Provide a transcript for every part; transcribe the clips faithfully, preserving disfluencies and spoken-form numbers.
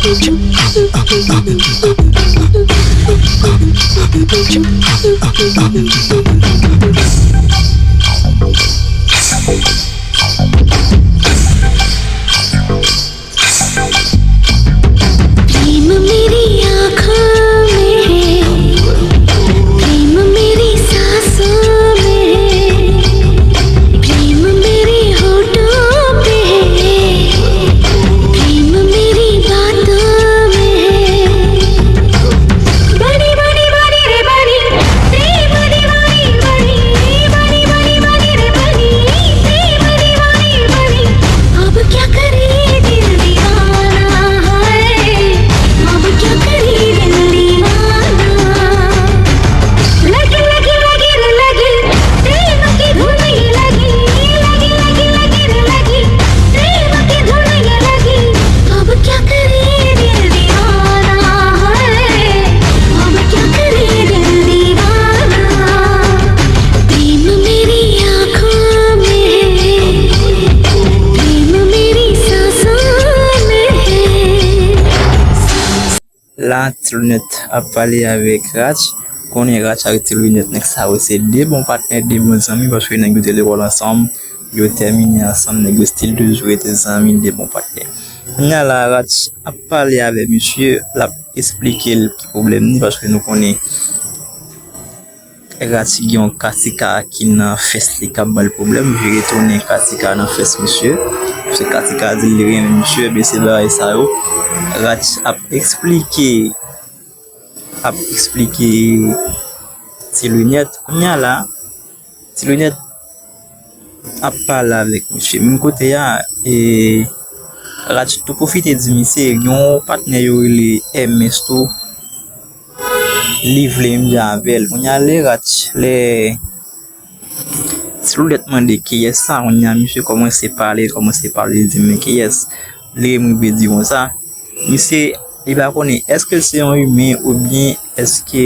प्रेम मेरी आँखों में है, प्रेम मेरी सांसों में है, प्रेम मेरे होठों पे है, प्रेम मेरी बातों में है। बनी बनी बनी रे बनी, प्रेम दीवानी बनी, बनी बनी बनी रे बनी, प्रेम दीवानी बनी। अब क्या करे दिल दीवाना है, अब क्या करे दिल दीवाना। लगी लगी लगी रे लगी, प्रेम की धुन ये लगी, लगी लगी लगी रे लगी, प्रेम की धुन ये लगी। अब क्या करे दिल दीवाना है, अब क्या करे दिल दीवाना। प्रेम मेरी आँखों में है, प्रेम मेरी सांसों में है। La, Ti Linèt ap pale avèk Ratch. Konnen Ratch ak Ti Linèt, nèg sa yo se de bon patnè, de bon zanmi, paske nèg yo te lekòl ansanm, yo tèmine ansanm, nèg yo still toujou rete zanmi, de bon patnè. Kounye a la, Ratch ap pale avèk misye, l ap esplike l ki pwoblèm ni, paske nou konnen Ratch gen yon kasika ki nan fès li k ap ba l pwoblèm, vire tounen kasika nan fès misye. Se kasika di l li renmen misye, ebyen se bagay sa yo Ratch ap eksplike, ap eksplike Ti Linèt. Kounye a la, Ti Linèt ap pale avèk misye. Menm kote a, e, Ratch tou pwofite di misye, gen yon patnè yo rele M S tou, li vle menm jan avè l. Kounye a lè Ratch, lè Ti Linèt mande kiyès sa, kounye a misye kòmanse pale, kòmanse pale, li di men kiyès. Li rive di konsa. Misye, li pa konnen èske se yon imen oubyen èske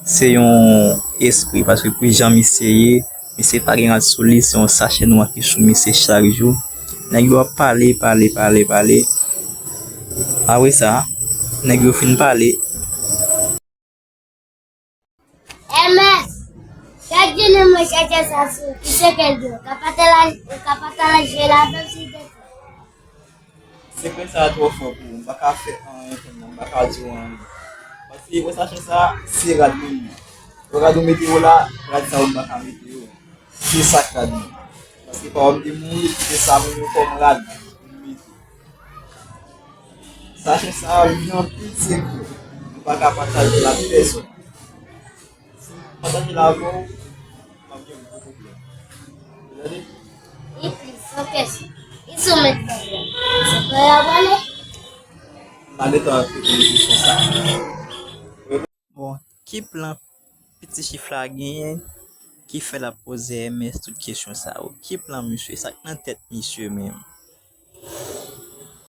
se yon espri, paske pou jan misye ye, misye pa gen rad sou li, se yon sachè nwa ki sou misye chak jou. Nèg yo ap pale, pale, pale, pale. Apre sa, nèg yo fin pale. M S, chak jounen mwen chèche sa sou ki sekèl di w ka pataje, ka pataje ladan si de. Sekrè sa a twò fò pou ou, m pa ka fè anyen konn nan, m pa ka di w anyen. Paske wè sachè sa a, se rad mwen li ye. Wè rad ou mete yo la, rad sa yo m pa ka mete yo. Se sa k rad mwen. Paske pa w m te mouri, se sa mwen yo kòm rad pou m mete. Sachè sa a, li gen anpil sekrè. M pa ka pataje l ak pèsòn. Si m pataje l avè w, m ap gen gwo pwoblèm. Ou tande? Li plis yon kèsyon. Li sou mèt pwoblèm. Se kwa y ap ale? M pa gentan reponn kesyon sa a. Bon, ki plan Piti Chif la genyen ki fè l ap poze M S tout kesyon sa yo? Ki plan misye? Sa k nan tèt misye menm?